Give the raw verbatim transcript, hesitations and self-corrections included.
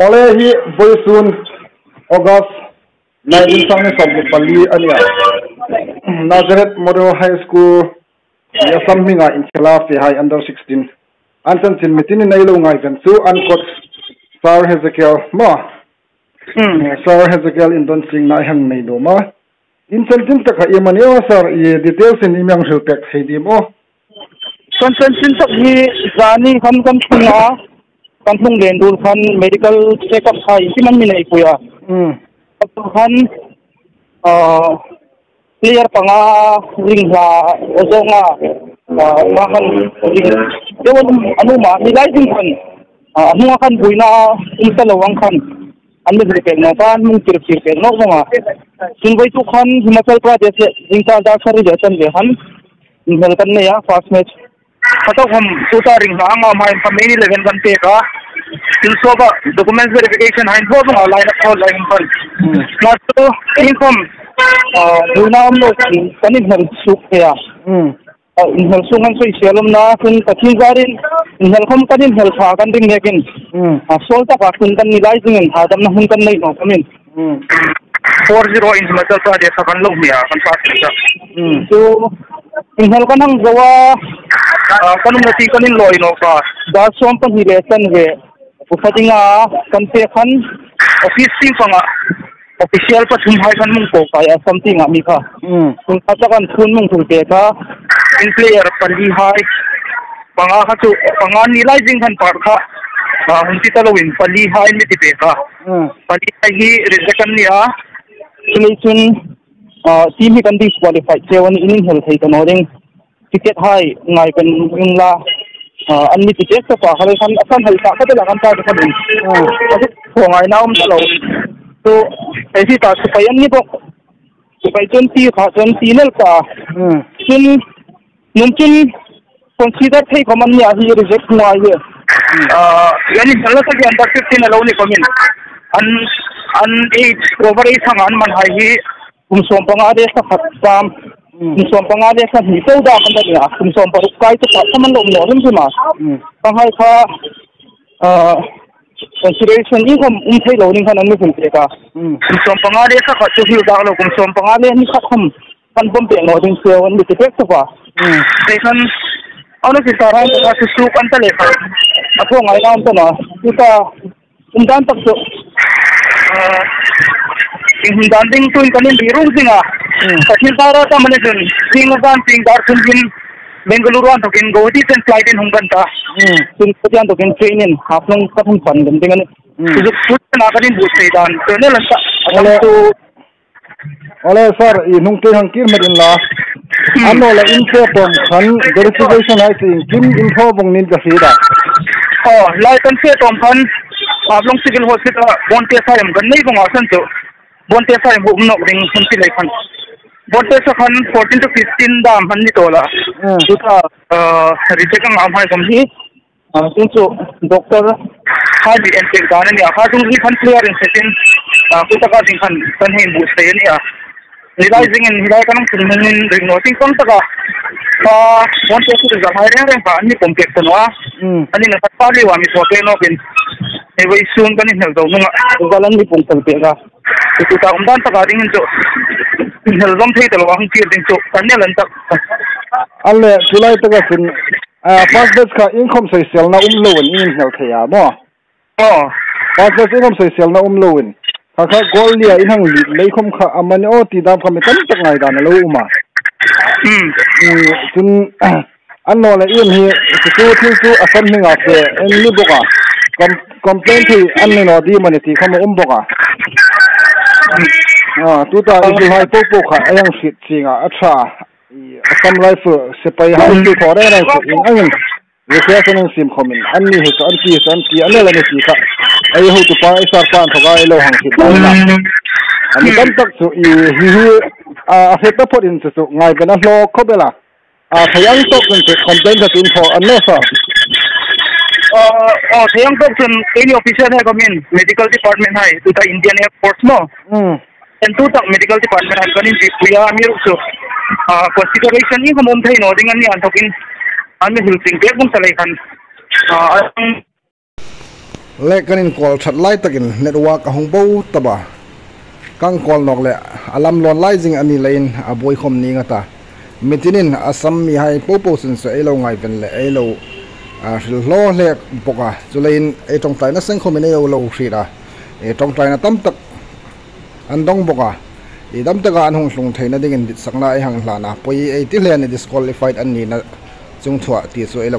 Awle, hi vawisun August nineteen, sangni sawmhni pali a nih a. Nazareth Model High School, Assam hminga inkhela fehai under sixteen an chanchin mi tin ei lo ngaiven chu an coach Sir Hezekiel maw. Hmm. Sir Hezekiel indon chingna ei hang nei nuom a. In chanchin tak kha iem a ni aw sir, i details in i mi hang hril pek thei dim aw? Kan chanchin tak hi zani khan kan tlung a, kan tlung len dul khan medical check up kha inkim an mi neipui a. Hmm. Khan, ah, player panga ring hla a zawng a, ah, ma khan ring deu an um a, ni lai zing khan, ah, a hnunga khan buoina um ta lo ang khan an mi hril pek nawk a, an mi tir tir pek nawk vong a. Chun vawituk khan Himachal Pradesh le zingkar dar sari le chan ve khan inhmel kan nei a, first match. Kha tak khom tuta ring hla ang a, mai kha main eleven kan pek a. Thil sawp a document verification hai thaw vong a, line up thaw lai hung kan. Hmm. Nachu in khom, ah, buoina um lo kan inhmel suk thei a. Hmm. Ah, inhmel suk han sui sial um na, chun Pathien zarin inhmel khom kan inhmel ṭha kan ring nekin. Hmm. Ah, suol taka chun kan ni lai zingin hadamna hun kan nei nawk khom in. Hmm. Four zero in Himachal Pradesh a kan lo hmi a, kan first match a. Hmm. Chu inhmel kan hang zo a, ah, kan umna tieng kan inlawi nawk a. Dar sawm pahni le chan ve, ufa dinga kan pek khan office tieng panga official pathum hai kan hung ko kai a, Assam tienga mi kha. Hmm. Chun kha tak an phun hung thul pek a. In player pali hai, panga kha chu, panga ni lai zing khan par kha, ah, hung ti ta loin pali hai mi ti pek a. Hmm. Pali hai hi reject an ni a. Chuleiin chun, ah, team hi kan disqualify cheu a nih, in inhmel thei ta naw ding. Ticket hai ngaiven ring la, ah, an mi ti pek tah pa kha le khan a san hai ta kha te la kan ta kha ding. Hmm. A chu thaw ngaina um ta lo. Chu, ei hi ta sipai an ni bok. Sipai twenty kha, twenty nel ta. Hmm. Chun, nung chun consider thei khom an ni a, hi reject ngai hi. Hmm. Ah, yani sala sa ki under fifteen a lo ni khom in. An, an age, over age hang an man hai hi, kum sawm panga le sa khat tam. Hmm. Kum sawm panga le sa hni chau dam an ni a, kum sawm paruk kai chu kha man lo um naw rim rim a. Hmm. Kha hai kha, ah, consideration in khom um thei lo ding khan an mi hril pek a. Hmm. Kum sawm panga le sa khat chu hril dak lo, kum sawm panga le ni khat khom kan pawm pek naw ding cheu an mi ti pek tah a. Hmm. Kei khan, a lo si sa rang ta chu suk an ta le khan. A thaw ngaina um ta naw. Chu ta, um dan tak chu, ah, inhung dan ding tuin kan inri rung zing a. Hmm. Pathien zara ta mani chun, zing a zan ting dar thum hin, Bengaluru an thokin Guwahati chen flight in hung kan ta. Hmm. Chun Guwahati an thokin train in Haflong ka hung pan kan ding a nih. Hmm. Chu chu na kan inbuotsai dan. Chu ne lan ta. Ole. Chu Ole, sir, i hnung te hang kir met inla. Hmm. Annawleh in che tawm khan verification hai chu inkim in thaw vong nin ka hriet a. Oh, lai kan che tawm khan, Haflong Civil Hospital a bond test hai am kan nei vong a san chu. Bond test hai am um nawk ding hun ti lei khan. Bond test khan fourteen to fifteen dam han ni tawla. Hmm. Chu ta, ah, reject ang am hai khom hi. Ah, chun chu doctor hai mi en pek dan a ni a, kha chung hi khan clear in setin, ah, khu taka ding khan kan hei buotsai a ni a. Ni lai zingin, ni lai kan hung tum hmangin ring naw ting kawng taka, ah, bond test result hai reng reng kha an mi pawm pek ta naw a. Mm. An ni na khat pa liu a mi thaw pek nawkin. Ei vawisun kan inhmel zo hnunga result an mi pawm pek a. Chu ta um dan taka dingin chu inhmel zawm thei ta lo a hung kir ding chu kan ni a lan tak. Annawleh chu lai taka chun, ah, first batch kha in khom sawiselna um loin in inhmel thei a maw? Oh. First batch in khom sawiselna um loin. Kha kha goal lia in hang lead lei khom kha a man aw ti dam kha mi tam tak ngaidan a lo um a. Hmm. I, chun, annawleh in hi, chu chu thil chu a san hminga fe, en ni bok a. Com-, complain thei an ni naw ding am a ni ti khom a um bok a. Ah, tuta i zilhai po po kha a hang hriet chieng a, a ṭha. I, Assam Rifle sipai hai chu thaw reng reng chu in angin. Request an hang siem khomin, an ni hi chu an ti, chu an ti, an ni la ni ti kha. Ei hotupa, ei sir pa an thawka ei lo hang hriet dawn a. A mi tam tak chu i hi hi, a, a hriet taphawtin chu chu ngaiven a hlaw khawp el a. A, thei ang tawk chun chu complain kha chu in thaw an naw sir? Ah, ah, thei ang tawk chun keini official hai khom in, medical department hai, tuta Indian Air Force maw. Hmm. En tu tak medical department han kan inbiekpui a, amiruokchu, ah, consideration ieng khom um thei naw ding an ni an thokin, an mi hril chieng pek vong ta lei khan, ah, an Le kan inkawl ṭhat lai takin network a hung bo tawp a. Kan kawl nawk leh a lam lawn lai zing a ni leiin a buoi khawm ning a ta. Mitinin Assam mihai popo chun chu ei lo ngaiven leh ei lo, a, hril hlaw hle bawk a. Chuleiin ei ṭawngṭaina seng khawmin ei lo hriet a. Ei ṭawngṭaina tam tak an dawng bawk a. Ei tam taka an hung tlung theina dingin ditsakna ei hang hlan a. Pawi ei ti hle a nih, disqualified an nina chungthua ti chu ei lo